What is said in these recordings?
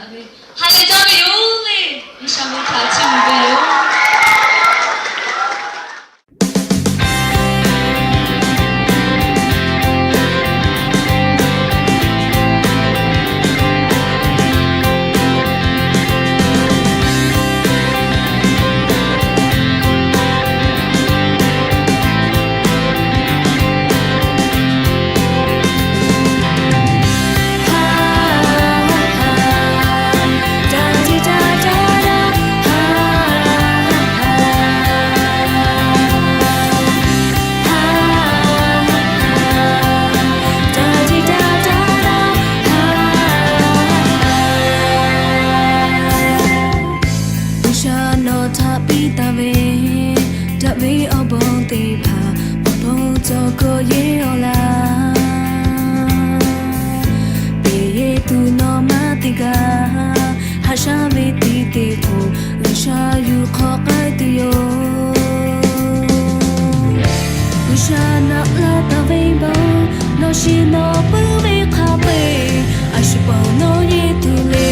Ha lehˬ jaˇ ve yoˬ le. G'uiˬsha ve htaꞈ chiˇ mvuh ve yoˬ. G'uiˬsha nawˬ htaꞈ piˇ taˍ ve, daꞈ ve awˬ bon teˇ hpaˍ awˬ bon cawˬ k'oˆ yehˬ awˬ laˇ. Peˇ yehˬ tuˬ nawˬ maˇ te gaˇ, haꞈ shaˉ ve tiˉ te k'o, G'uiˬsha yuˬ hk'awꞈ k'ai tuˬ yoˬ. G'uiˬsha naꞈ laˇ taˍ ve bon, nawˬ shiˍ nawˬ puiˉ ve hk'a peu-eˬ, a shu paw nawˬ yehˬ tuˬ le.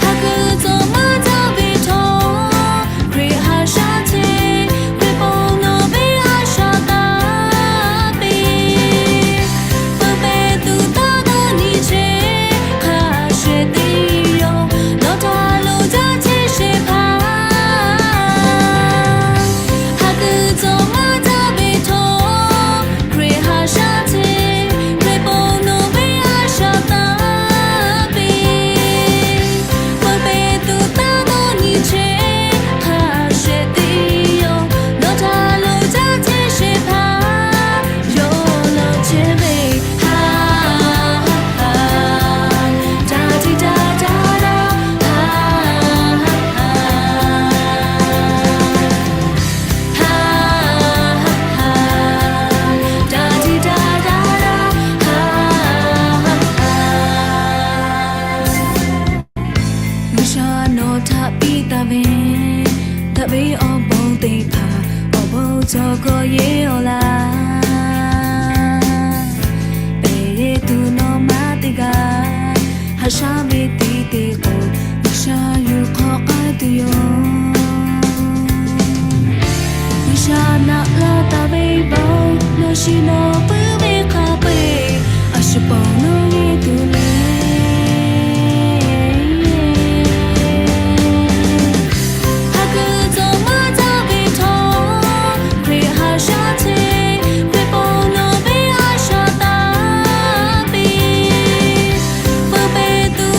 Haꞈ kuiˬ tcuh maˇ caˇ ve htawˇ, Hkriꞈ haꞈ shaˉ chehˇ, Hkriꞈ paw nawˬ ve a shaꞈ taˍ piˇ. Peuˬ pehˍ tuˬ taˇ dawˇ nyi chehˇ, hk'a shehˍ teˇ yawˇ nawˬ htaꞈ lo jaˇ chehˇ shehˍ hpaˇ. Haꞈ kuiˬ tcuh maˇ caˇ ve htawˇ, Hkriꞈ haꞈ shaˉ chehˇ, Hkriꞈ paw nawˬ ve a shaꞈ taˍ piˇ. Peuˬ pehˍ tuˬ taˇ dawˇ nyi chehˇ, hk'a shehˍ teˇ yawˇ nawˬ htaꞈ lo jaˇ chehˇ shehˍ hpaˇ. Yawˇ laꞈ chehˇ ve, ha ha ha, daꞈ tiꞈ daꞈ daꞈ daꞈ, ha ha ha. Ha ha ha, daꞈ tiꞈ daꞈ daꞈ daꞈ, ha ha ha. G'uiˬsha nawˬ htaꞈ piˇ taˍ ve, daꞈ ve awˬ bon teˇ hpaˍ awˬ bon cawˬ k'oˆ yehˬ awˬ laˇ. Peˇ yehˬ tuˬ nawˬ maˇ te gaˇ, haꞈ shaˉ ve tiˉ te k'o, G'uiˬsha yuˬ hk'awꞈ k'ai tuˬ yoˬ. G'uiˬsha naꞈ laˇ taˍ ve bon, nawˬ shiˍ nawˬ puiˉ ve hk'a peu-eˬ, a shu paw nawˬ yehˬ tuˬ le. Haꞈ kuiˬ tcuh maˇ caˇ ve htawˇ, Hkriꞈ haꞈ shaˉ chehˇ, Hkriꞈ paw nawˬ ve a shaꞈ taˍ piˇ. Peuˬ pehˍ tuˬ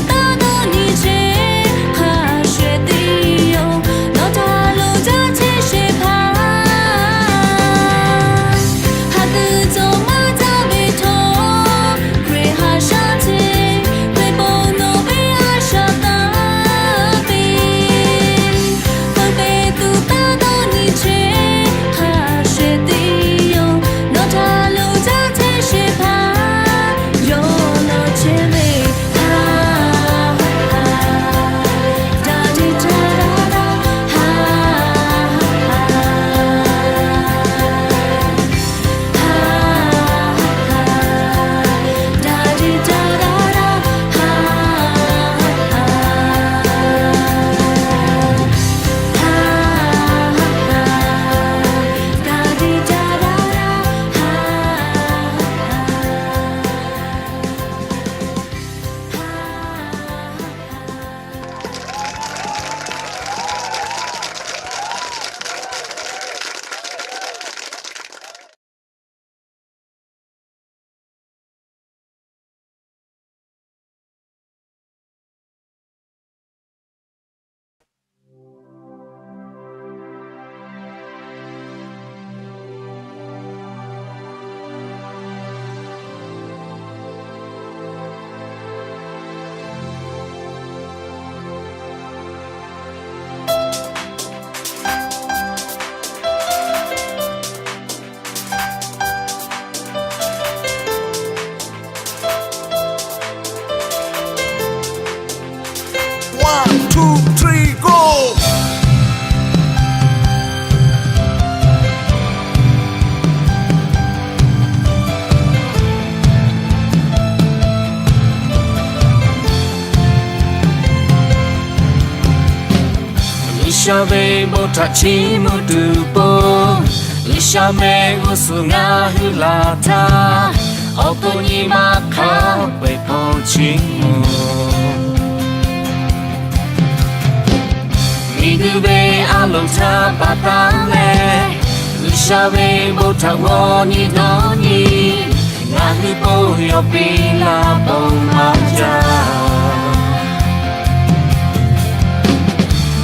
G'uiˬsha ve bon htaꞈ chiˇ mvuh tuˬ pon, G'uiˬsha mehˆ g'uˇ suhˍ ngaˬ hui laˬ htaˇ, awˬ to nyi ma hk'a peu-eˬ hpawˇ chiˇ mvuh. Miˬguiˬ ve a loˍ htaꞈ pa taˉ leh, G'uiˬsha ve bon htaꞈ g'aw nyi dawˇ nyi, ngaˬ hui bon yawˬ piˇ laˇ bon maˇ jaˇ.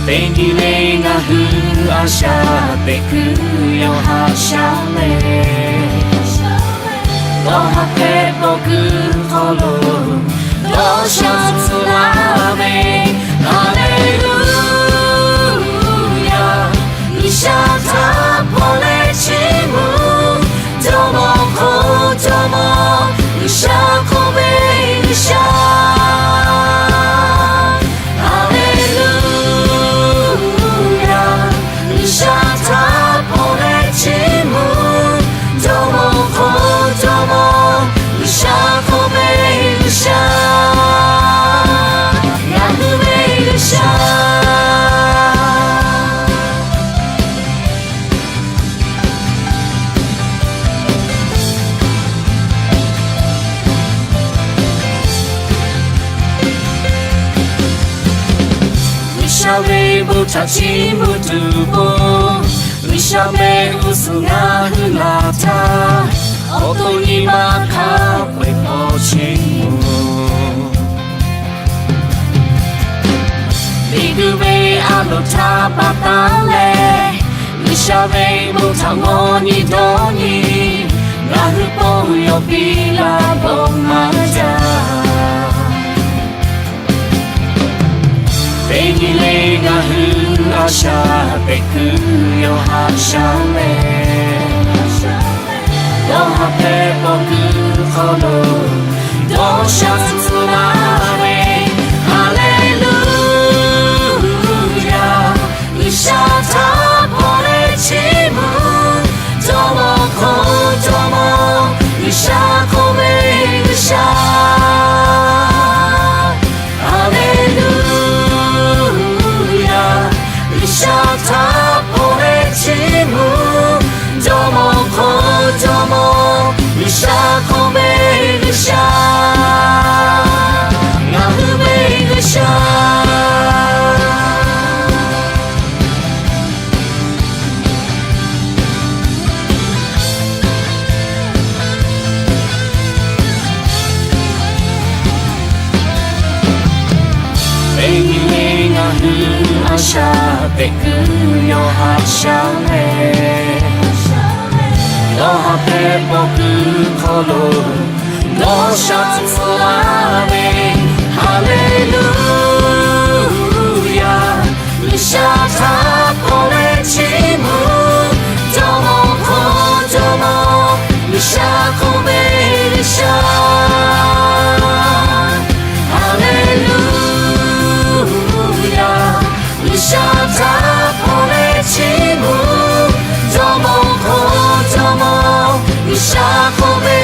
Teˇ nyi le ngaˬ hui a shaꞈ teꞈ kuiˬ yawˇ haꞈ shaˉ leh, dawˇ haˍ hpehꞈ paw kuiˬ hk'aw lo dawˇ sha tcuh laˇ ve. Haˍleˍluˇyaˬ. G'uiˬsha htaꞈ hpaw leh chiˇ mvuh, jawˇmawˇ hk'oˆ jawˇmawˇ, G'uiˬsha hk'oˆ ve G'uiˬsha. Haˍleˍluˇyaˬ. G'uiˬsha htaꞈ hpaw leh chiˇ mvuh, jawˇmawˇ hk'oˆ jawˇmawˇ, G'uiˬsha hk'oˆ ve G'uiˬsha, ngaˬ hui ve G'uiˬsha. G'uiˬsha ve bon htaꞈ chiˇ mvuh tuˬ pon, G'uiˬsha mehˆ g'uˇ suhˍ ngaˬ hui laˬ htaˇ, awˬ to nyi ma hk'a peu-eˬ hpawˇ chiˇ mvuh. Miˬguiˬ ve a loˍ htaꞈ pa taˉ leh, G'uiˬsha ve bon htaꞈ g'aw nyi dawˇ nyi, ngaˬ hui bon yawˬ piˇ laˇ bon maˇ jaˇ. Teˇ nyi le ngaˬ hui a shaꞈ teꞈ kuiˬ yawˇ haꞈ shaˉ leh, dawˇ haˍ hpehꞈ paw kuiˬ hk'aw lo dawˇ sha tcuh laˇ ve. Haˍleˍluˇyaˬ. G'uiˬsha htaꞈ hpaw leh chiˇ mvuh, jawˇmawˇ hk'oˆ jawˇmawˇ, G'uiˬsha hk'oˆ ve G'uiˬsha. Haˍleˍluˇyaˬ. G'uiˬsha htaꞈ hpaw leh chiˇ mvuh, jawˇmawˇ hk'oˆ jawˇmawˇ, G'uiˬsha hk'oˆ ve G'uiˬsha, ngaˬ hui ve G'uiˬsha. Teˇ nyi le ngaˬ hui a shaꞈ teꞈ kuiˬ yawˇ haꞈ shaˉ leh, dawˇ haˍ hpehꞈ paw kuiˬ hk'aw lo dawˇ sha tcuh laˇ ve. Haˍleˍluˇyaˬ. G'uiˬsha htaꞈ hpaw leh chiˇ mvuh, jawˇmawˇ hk'oˆ jawˇmawˇ, G'uiˬsha hk'oˆ ve G'uiˬsha. Haˍleˍluˇyaˬ. G'uiˬsha htaꞈ hpaw leh chiˇ mvuh, jawˇmawˇ hk'oˆ jawˇmawˇ, G'uiˬsha hk'oˆ ve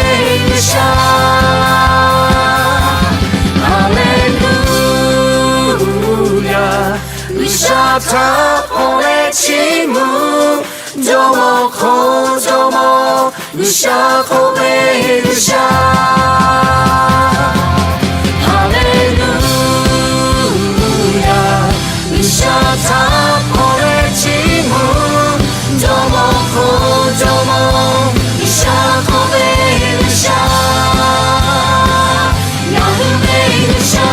G'uiˬsha. Haˍleˍluˇyaˬ. G'uiˬsha htaꞈ hpaw leh chiˇ mvuh, jawˇmawˇ hk'oˆ jawˇmawˇ, G'uiˬsha hk'oˆ ve G'uiˬsha. Haˍleˍluˇyaˬ. G'uiˬsha htaꞈ hpaw leh chiˇ mvuh, jawˇmawˇ hk'oˆ jawˇmawˇ, G'uiˬsha hk'oˆ ve G'uiˬsha, ngaˬ hui ve G'uiˬsha.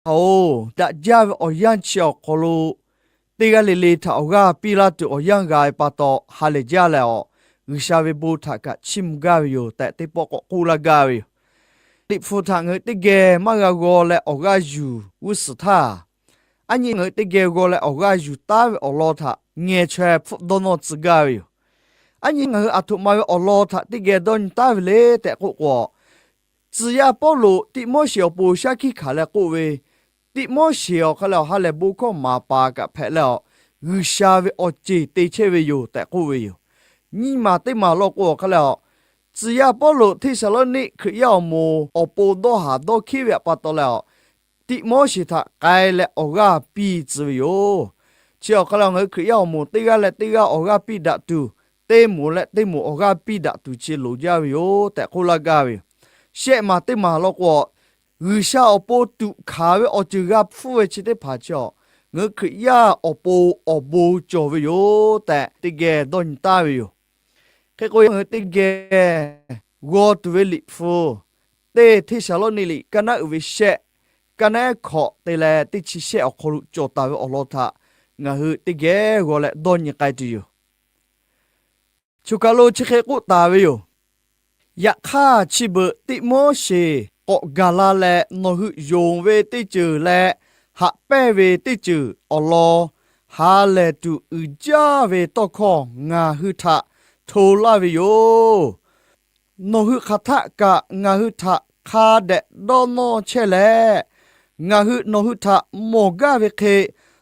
hpaˍ-oˬ, daꞈ jaˇ ve awˬ yanˇ chi awˬ hk'aw lo teˇ g'aˇ le le htaꞈ awˬ g'aˇ piˇ laˇ tuˬ awˬ yanˇ g'a ve pa taw ha lehˬ jaˇ leh awˬ, G'uiˬsha ve bon htaꞈ kaꞈ chiˇ mvuh gaˇ ve yoˬ tehꞈ teˇ pawˆ k'awꞈ k'oˆ laˇ gaˇ ve yoˬ. Liꞈ hpu htaꞈ ngaˬ hui teˇ geh maˇ g'a g'aw leh awˬ g'aˇ yuˬ g'uˇ suhˍ htaˇ, aˉ nyi ngaˬ hui teˇ geh g'aw leh awˬ g'aˇ yuˬ taˉ ve awˬ lawn htaꞈ ngeh chaweh hpfuhˆ dawˇ nawˇ tcuh gaˇ ve yoˬ. Aˉ nyi ngaˬ hui aˬ htoꞈ ma ve awˬ lawn htaꞈ teˇ geh dawˇ nyi taˉ ve le tehꞈ k'oˆ k'o, tcuh yaˇ Pawˇluꞈ Tiˆmoˉseˍ awˬ pon shaˉ hkiˆ hkanˍ leh k'oˆ ve, Tiˆmoˉseˍ awˬ hk'a leh awˬ ha lehˬ bon hkawˇ maˍ paˍ kaꞈ hpehꞈ leh awˬ, G'uiˬsha ve awˬ ceˬ te chehˇ ve yoˬ tehꞈ k'oˆ ve yoˬ. Nyiˇ maˬ teˇ maˬ law k'o awˬ hk'a leh awˬ, tcuh yaˇ Pawˇluꞈ Hteˇsaˍlawˇniˆ Hkriꞈ yaˇ awˬ moˍ awˬ pon dawˇ haˍ dawˇ hkiˉ ve pa taw leh awˬ, Tiˆmoˉseˍ htaꞈ k'ai leh awˬ g'aˇ piˇ tcuh ve yoˬ. Chi awˬ hk'a leh ngaˬ hui Hkriꞈ yaˇ awˬ moˍ teˇ g'aˇ leh teˇ g'aˇ awˬ g'aˇ piˇ daꞈ tuˬ, teˇ moˍ leh teˇ moˍ awˬ g'aˇ piˇ daꞈ tuˬ chi loˍ jaˇ ve yoˬ tehꞈ k'oˆ laˇ gaˇ ve yoˬ. Shehˆ maˬ teˇ maˬ law k'o, G'uiˬsha awˬ pon tuꞈ hkanˍ ve awˬ ceuˬ g'a hpfuhˇ ve chi teˇ hpaˍ chi awˬ, ngaˬ hui Hkriꞈ yaˇ awˬ pon awˬ bon cawˬ ve yoˬ tehꞈ teˇ geh dawˇ nyi taˉ ve yoˬ. Hk'e k'o, ngaˬ hui teˇ geh g'aw tuˬ ve Liꞈ hpu, teˇ Hteˇsaˍlawˇniˆ liꞈ kaˇ naˉ uiˍ ve shehˆ, kaˇ naˉ ehˉ hkawꞈ te leh teˇ chi shehˆ awˬ hk'aw lo cawˬ taˍ ve awˬ lawn htaꞈ ngaˬ hui teˇ geh g'aw leh dawˇ nyi k'ai tuˬ yoˬ. Choˬ kaˬ lo chi hk'e k'oˆ taˍ ve yoˬ. Yaꞈ hk'aˇ, chi beuꞈ Tiˆmoˉseˍ k'awꞈ gaˬ la leh nawˬ hui yonˍ ve teˇ ceuˬ leh haꞈ pehnˇ ve teˇ ceuˬ awˬ lawn ha lehˬ tuˬ uiˍ jaˇ ve tawˇ hkawˇ ngaˬ hui htaꞈ hto laˇ ve yoˬ. Nawˬ hui hk'aˬ htaˆ kaꞈ ngaˬ hui htaꞈ hk'a dehꞈ dawˇ nawˇ chehˇ leh, ngaˬ hui nawˬ hui htaꞈ mawˬ gaˇ ve hk'e,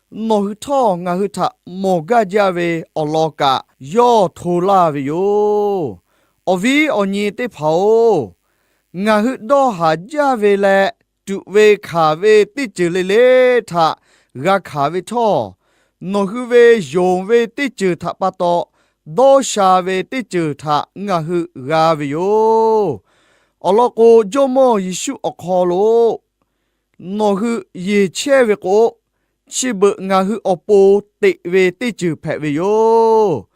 nawˬ hui htawˇ ngaˬ hui htaꞈ mawˬ gaˇ jaˇ ve awˬ lawn kaꞈ yawˇ hto laˇ ve yoˬ. Awˬ viˉ awˬ nyi teˇ hpaˍ-oˬ, ngaˬ hui dawˇ haˍ jaˇ ve leh tuꞈ ve hkanˍ ve teˇ ceuˬ le le htaꞈ g'a hkanˍ ve htawˇ, nawˬ hui ve yonˍ ve teˇ ceuˬ htaꞈ pa taw dawˇ sha ve teˇ ceuˬ htaꞈ ngaˬ hui g'a ve yoˬ. Awˬ lawn k'o, Jawˇmawˇ Yeˍsuˆ awˬ hk'aw lo nawˬ hui yeˬ chehˇ ve k'o, chi beuꞈ ngaˬ hui awˬ pon teꞈ ve teˇ ceuˬ hpehꞈ ve yoˬ.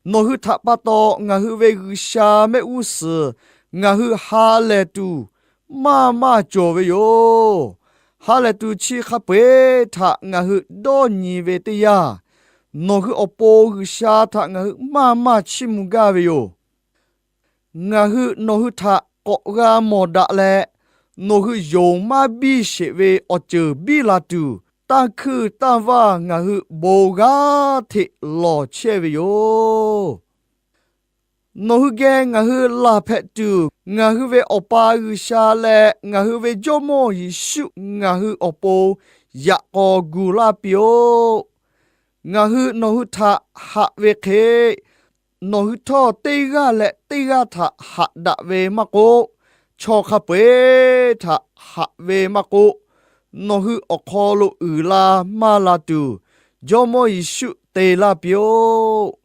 Nawˬ hui htaꞈ pa taw ngaˬ hui ve G'uiˬsha mehˆ g'uˇ suhˍ ngaˬ hui ha lehˬ tuˬ maˇ maˇ cawˬ ve yoˬ. Ha lehˬ tuˬ chi hk'a peu-eˬ htaꞈ ngaˬ hui dawˇ nyi ve teˇ yanˇ, nawˬ hui awˬ pon G'uiˬsha htaꞈ ngaˬ hui maˇ maˇ chiˇ mvuh gaˇ ve yoˬ. Ngaˬ hui nawˬ hui htaꞈ k'awꞈ g'a mawˬ daꞈ leh, nawˬ hui yonˍ maˇ biˇ sheˍ ve awˬ ceuˬ biˇ la tuˬ, tanˇ hkuinˇ tanˇ vaˇ ngaˬ hui bon g'aˇ hteꞈ lawˬ chehˇ ve yoˬ. Nawˬ hui geh ngaˬ hui laˬ hpehꞈ tuˬ, ngaˬ hui ve Awˬ pa G'uiˬsha leh ngaˬ hui ve Jawˇmawˇ Yeˍsuˆ ngaˬ hui awˬ pon yaꞈ k'aw gu laˇ piˇ-oˆ. Ngaˬ hui nawˬ hui htaꞈ haꞈ ve hk'e, nawˬ hui htawˇ teˇ g'aˇ leh teˇ g'aˇ htaꞈ haꞈ daꞈ ve maˇ k'oˆ, chaw hk'a peu-eˬ htaꞈ haꞈ ve maˇ k'oˆ, nawˬ hui awˬ hk'aw lo uiˍ la maˇ la tuˬ, Jawˇmawˇ Yeˍsuˆ te laˇ piˇ-oˆ.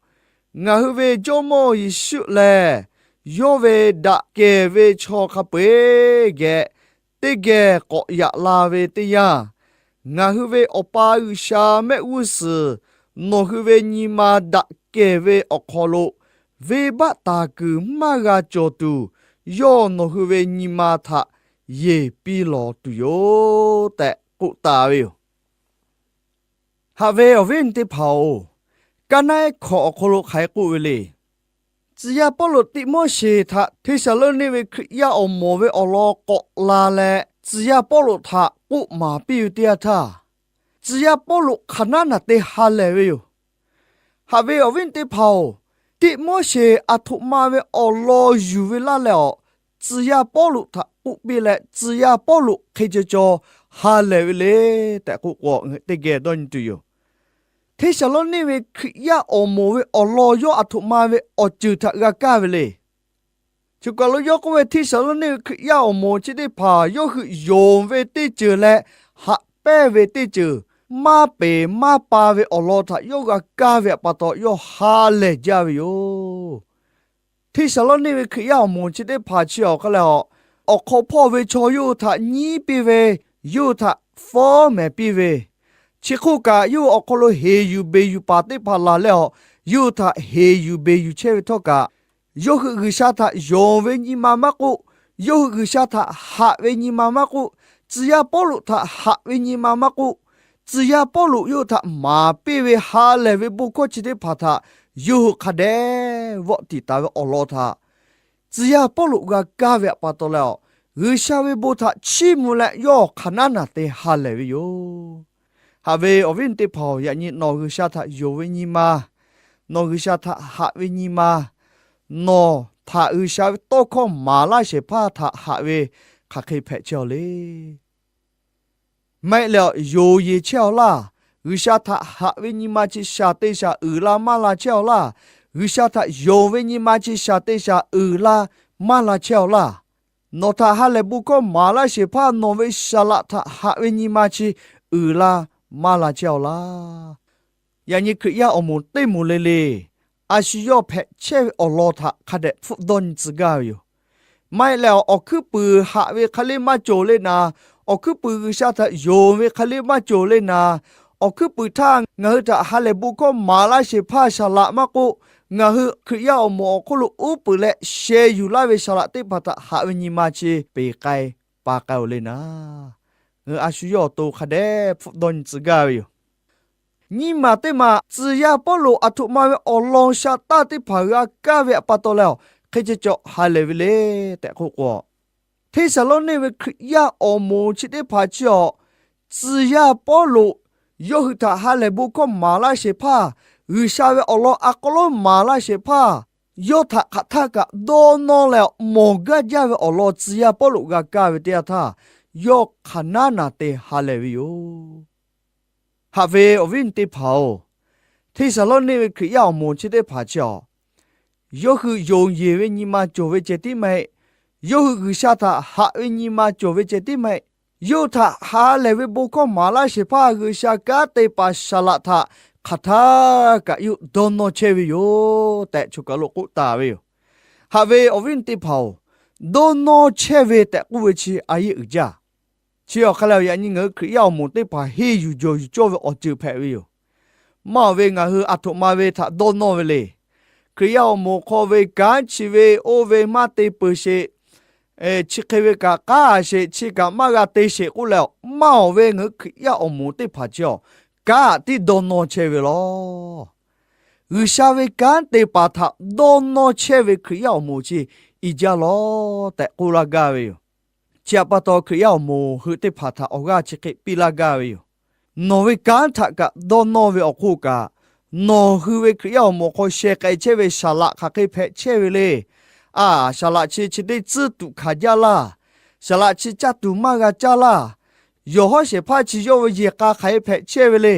Ngaˬ hui ve Jawˇmawˇ Yeˍsuˆ lehˬ, yawˇ ve daꞈ kehˬ ve chaw hk'a peu-eˬ geh teˇ geh k'awꞈ yaꞈ la ve teˇ yanˇ, ngaˬ hui ve Awˬ pa G'uiˬsha mehˆ g'uˇ suhˍ nawˬ hui ve nyi ma daꞈ kehˬ ve awˬ hk'aw lo venˇbaˆ taˍ kuiˬ maˇ g'a cawˬ tuˬ, yawˇ nawˬ hui ve nyi ma htaꞈ yeˬ piˇ lawˬ tuˬ yoˬ tehꞈ k'oˆ taˍ ve yoˬ. Haꞈ ve awˬ viˉ awˬ nyi teˇ hpaˍ-oˬ, kaˇ naˆ ehˉ hkawꞈ awˬ hk'aw lo hk'aˬ hk'e k'oˆ ve le. Tcuh yaˇ Pawˇluꞈ Tiˆmoˉseˍ htaꞈ Hteˇsaˍlawˇniˆ ve Hkriꞈ yaˇ awˬ moˍ ve awˬ lawn k'awꞈ la leh, tcuh yaˇ Pawˇluꞈ htaꞈ k'oˆ maˍ piˇ ve teˇ yanˇ htaˇ, tcuh yaˇ Pawˇluꞈ hk'aˬ naˉ naˬ te ha lehˬ ve yoˬ. Haꞈ ve awˬ viˉ teˇ hpaˍ-oˬ, Tiˆmoˉseˍ aˬ htoꞈ ma ve awˬ lawn yuˬ ve laˇ leh awˬ, tcuh yaˇ Pawˇluꞈ htaꞈ k'oˆ piˇ leh, tcuh yaˇ Pawˇluꞈ hk'e ca caw ha lehˬ ve le tehꞈ k'oˆ k'o, ngaˬ hui teˇ geh dawˇ nyi tuˬ yoˬ. Hteˇsaˍlawˇniˆ ve Hkriꞈ yaˇ awˬ moˍ ve awˬ lawn yawˇ aˬ htoꞈ ma ve awˬ ceuˬ htaꞈ g'a kaˇ ve le. Choˬ kaˬ lo yawˇ k'oˆ ve, Hteˇsaˍlawˇniˆ ve Hkriꞈ yaˇ awˬ moˍ chi teˇ hpaˍ yawˇ hui yonˍ ve teˇ ceuˬ leh haꞈ pehnˇ ve teˇ ceuˬ maˇ peˍ maˇ pa ve awˬ lawn htaꞈ yawˇ g'a kaˇ ve pa taw, yawˇ ha lehˬ jaˇ ve yoˬ. Hteˇsaˍlawˇniˆ ve Hkriꞈ yaˇ awˬ moˍ chi teˇ hpaˍ chi awˬ hk'a leh awˬ, awˬ hk'aw hpawˇ ve chaw yawˇ hui htaꞈ nyiˉ piˇ ve, yawˇ hui htaꞈ fawˉ mehˍ piˇ ve, chi hk'oˆ kaꞈ yawˇ hui awˬ hk'aw lo heˍ yuˬ beˬ yuˬ paˍ teˇ hpaˍ laˬ leh awˬ, yawˇ hui htaꞈ heˍ yuˬ beˬ yuˬ chehˇ ve htawˇ kaꞈ, yawˇ hui G'uiˬsha htaꞈ yonˍ ve nyi ma maˇ k'oˆ, yawˇ hui G'uiˬsha htaꞈ haꞈ ve nyi ma maˇ k'oˆ, tcuh yaˇ Pawˇluꞈ htaꞈ haꞈ ve nyi ma maˇ k'oˆ, tcuh yaˇ Pawˇluꞈ yawˇ hui htaꞈ maˍ piˇ ve ha lehˬ ve bon hkawˇ chi teˇ hpaˍ htaꞈ yawˇ hui hk'a dehꞈ vawˆ tiˍ taˍ ve awˬ lawn htaꞈ tcuh yaˇ Pawˇluꞈ g'a kaˇ ve pa taw leh, G'uiˬsha ve bon htaꞈ chiˇ mvuh leh yawˇ hk'aˬ naˉ naˬ te ha lehˬ ve yoˬ. Haꞈ ve awˬ viˉ awˬ nyi teˇ hpaˍ-oˬ, yaꞈ nyi nawˬ G'uiˬsha htaꞈ yonˍ ve nyi ma, nawˬ G'uiˬsha htaꞈ haꞈ ve nyi ma, nawˬ htaꞈ G'uiˬsha ve tawˇ hkawˇ maˍ laˇ shehˍ hpaˇ htaꞈ haꞈ ve hk'aˬ hk'e hpehꞈ chehˇ-aw le. Maˇ heˆ leh, yonˍ yeˬ chehˇ-aw laˇ. G'uiˬsha htaꞈ haꞈ ve nyi ma chi shaˍ te shaˍ uiˍ la maˇ la chehˇ-aw laˇ. G'uiˬsha htaꞈ yonˍ ve nyi ma chi shaˍ te shaˍ uiˍ la maˇ la chehˇ-aw laˇ. Nawˬ htaꞈ ha lehˬ bon hkawˇ maˍ laˇ shehˍ hpaˇ nawˬ ve saˍ laꞈ htaꞈ haꞈ ve nyi ma chi uiˍ la maˇ la chehˇ-aw laˇ. Yaꞈ nyi Hkriꞈ yaˇ awˬ moˍ teˇ moˍ le le, a shu yawˇ hpehꞈ chehˇ ve awˬ lawn htaꞈ hk'a dehꞈ hpfuhˆ dawˇ nyi tcuh gaˇ ve yoˬ. Maˇ heˆ leh, awˬ hkuiˉ puiˍ haꞈ ve hk'e le maˇ cawˬ le naˍ, awˬ hkuiˉ puiˍ G'uiˬsha htaꞈ yonˍ ve hk'e le maˇ cawˬ le naˍ, awˬ hkuiˉ puiˍ htaˇ ngaˬ hui htaꞈ ha lehˬ bon hkawˇ maˍ laˇ shehˍ hpaˇ saˍ laꞈ maˇ k'oˆ, ngaˬ hui Hkriꞈ yaˇ awˬ moˍ awˬ hk'oˆ lo uˉ peunˍ leh sheh yuˬ laˇ ve saˍ laꞈ teˇ hpaˍ htaꞈ haꞈ ve nyi ma chi peˬ k'ai pa k'ai-oˬ le naˍ, ngaˬ hui a shu yawˇ awˬ to hk'a dehꞈ hpfuhˆ dawˇ nyi tcuh gaˇ ve yoˬ. Nyiˇ maˬ teˇ maˬ tcuh yaˇ Pawˇluꞈ aˬ htoꞈ ma ve awˬ lawn sha taˇ teˇ hpaˍ g'a kaˇ ve pa taw leh, hk'e ceh cawˬ ha lehˬ ve le tehꞈ k'oˆ k'o, Hteˇsaˍlawˇniˆ ve Hkriꞈ yaˇ awˬ moˍ chi teˇ hpaˍ chi awˬ, tcuh yaˇ Pawˇluꞈ yawˇ hui htaꞈ ha lehˬ bon hkawˇ maˍ laˇ shehˍ hpaˇ, G'uiˬsha ve awˬ lawn a k'aw lonˉ maˍ laˇ shehˍ hpaˇ, yawˇ htaꞈ hk'aˬ htaˇ kaꞈ dawˇ nawˇ leh mawˬ gaˇ jaˇ ve awˬ lawn tcuh yaˇ Pawˇluꞈ g'a kaˇ ve teˇ yanˇ htaˇ, yawˇ hk'aˬ naˉ naˬ te ha lehˬ ve yoˬ. Haꞈ ve awˬ viˉ awˬ nyi teˇ hpaˍ-oˬ, Hteˇsaˍlawˇniˆ ve Hkriꞈ yaˇ awˬ moˍ chi teˇ hpaˍ chi awˬ, yawˇ hui yonˍ yeˬ ve nyi ma cawˬ ve ceh tiˉ maˇ heˆ. Yawˇ hui G'uiˬsha htaꞈ haꞈ ve nyi ma cawˬ ve ceh tiˉ maˇ heˆ. Yawˇ hui htaꞈ ha lehˬ ve bon hkawˇ maˍ laˇ shehˍ hpaˇ G'uiˬsha kanˉ te paˍ saˍ laꞈ htaꞈ hk'aˬ htaˇ kaꞈ yawˇ hui dawˇ nawˇ chehˇ ve yoˬ tehꞈ choˬ kaˬ lo k'oˆ taˍ ve yoˬ. Haꞈ ve awˬ viˉ awˬ nyi teˇ hpaˍ-oˬ, dawˇ nawˇ chehˇ ve tehꞈ k'oˆ ve chi a yeˇ uiˍ jaˇ. Chi awˬ hk'a lehˬ, yaꞈ nyi ngaˬ hui Hkriꞈ yaˇ awˬ moˍ teˇ hpaˍ henˇ yuˬ jawˬ yuˬ cawˇ ve awˬ ceuˬ hpehꞈ ve yoˬ. Maˇ awˬ ve ngaˬ hui aˬ htoꞈ ma ve htaꞈ dawˇ nawˇ ve le. Hkriꞈ yaˇ awˬ moˍ hk'aw ve kanˉ chi ve oˇ ve maˇ te peuˬ sheˍ, chi hk'e ve kaꞈ k'aˉ a sheˍ, chi kaꞈ maˇ g'a te sheˍ k'oˆ leh, maˇ awˬ ve ngaˬ hui Hkriꞈ yaˇ awˬ moˍ teˇ hpaˍ chi awˬ, kanˉ tiˉ dawˇ nawˇ chehˇ ve law. G'uiˬsha ve kanˉ te paˍ htaꞈ dawˇ nawˇ chehˇ ve Hkriꞈ yaˇ awˬ moˍ chi i jaˇ law tehꞈ k'oˆ laˇ gaˇ ve yoˬ. Chi htaꞈ pa taw, Hkriꞈ yaˇ awˬ moˍ hui teˇ hpaˍ htaꞈ awˬ g'aˇ chi hk'e piˇ laˇ gaˇ ve yoˬ. Nawˬ ve kanˉ htaꞈ kaꞈ dawˇ nawˇ ve awˬ hk'oˆ kaꞈ, nawˬ hui ve Hkriꞈ yaˇ awˬ moˍ hk'aw sheh k'ai chehˇ ve saˍ laꞈ hk'aˬ hk'e hpehꞈ chehˇ ve le. A, saˍ laꞈ chi chi teˇ tcuhˉ tuꞈ hkanˍ jaˇ laˇ. Saˍ laꞈ chi caˇ tuˬ maˇ g'a caˇ laˇ. Yawˬ hawˉ shehˍ hpaˇ chi yawˇ ve yehˬ k'a hk'aˬ hk'e hpehꞈ chehˇ ve le.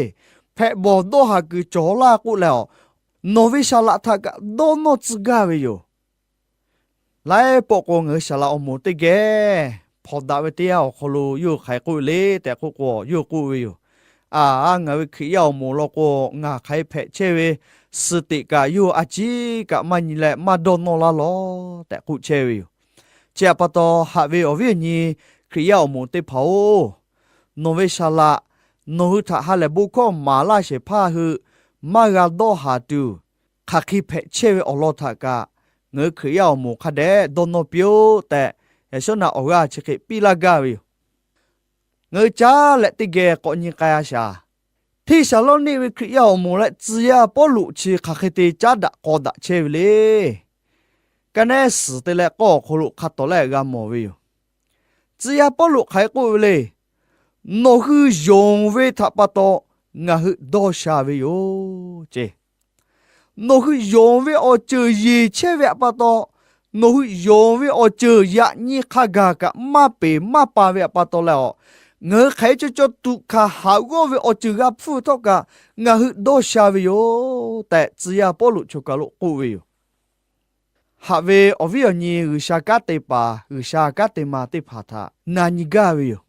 Hpehꞈ bawˬ dawˇ haˍ kuiˬ cawˬ laˇ k'oˆ leh, nawˬ ve saˍ laꞈ htaꞈ kaꞈ dawˇ nawˇ tcuh gaˇ ve yoˬ. Laiˉ pawˆ k'o, ngaˬ hui saˍ laꞈ awˬ moˍ teˇ geh hpawnˬ daꞈ ve teˇ yanˇ awˬ hk'aw lo yawˇ hui hk'aˬ hk'e k'oˆ le tehꞈ k'oˆ k'o, yawˇ hui k'oˆ ve yoˬ. A, ngaˬ ve Hkriꞈ yaˇ awˬ moˍ law k'o, ngaˬ hk'aˬ hk'e hpehꞈ chehˇ ve suh teꞈ kaꞈ yawˇ hui a ciˉ kaꞈ maˇ nyi leh maˇ dawˇ nawˇ laˇ law tehꞈ k'oˆ chehˇ ve yoˬ. Chi htaꞈ pa taw, haꞈ ve awˬ viˉ awˬ nyi Hkriꞈ yaˇ awˬ moˍ teˇ hpaˍ-oˬ, nawˬ ve saˍ laꞈ, nawˬ hui htaꞈ ha lehˬ bon hkawˇ maˍ laˇ shehˍ hpaˇ hui maˇ g'a dawˇ haˍ tuˬ, hk'aˬ hk'e hpehꞈ chehˇ ve awˬ lawn htaꞈ kaꞈ, ngaˬ hui Hkriꞈ yaˇ awˬ moˍ hk'a dehꞈ dawˇ nawˇ piˇ-oˆ tehꞈ, yaꞈ shawˉ naꞈ awˬ g'aˇ chi hk'e piˇ laˇ gaˇ ve yoˬ. Ngaˬ hui caˉ leh teˇ geh k'awꞈ nyi k'ai-a shaˍ. Hteˇsaˍlawˇniˆ ve Hkriꞈ yaˇ awˬ moˍ leh tcuh yaˇ Pawˇluꞈ chi hk'aˬ hk'e te caˉ daꞈ k'aw daꞈ chehˇ ve le. Ka naˉ suhˍ te leh k'awˇ awˬ hk'aw lo hk'a tawˍ leh g'a mawˬ ve yoˬ. Tcuh yaˇ Pawˇluꞈ hk'aˬ hk'e k'oˆ ve le. Nawˬ hui yonˍ ve htaꞈ pa taw ngaˬ hui dawˇ sha ve yoˬ ce. Nawˬ hui yonˍ ve awˬ ceuˬ yeˬ chehˇ ve htaꞈ pa taw, nawˬ hui yonˍ ve awˬ ceuˬ yaꞈ nyi hk'a gaˬ kaꞈ maˇ peˬ maˇ pa ve htaꞈ pa taw leh, ngaˬ hui hk'aˬ hk'e cawˬ cawˬ tuꞈ hkanˍ haꞈ g'awˇ ve awˬ ceuˬ g'a hpfuhˇ ve htawˇ kaꞈ ngaˬ hui dawˇ sha ve yoˬ tehꞈ, tcuh yaˇ Pawˇluꞈ choˬ kaˬ lo k'oˆ ve yoˬ. Haꞈ ve awˬ viˉ awˬ nyi G'uiˬsha kanˉ te paˍ, G'uiˬsha kanˉ te ma teˇ hpaˍ htaꞈ na nyi gaˇ ve yoˬ.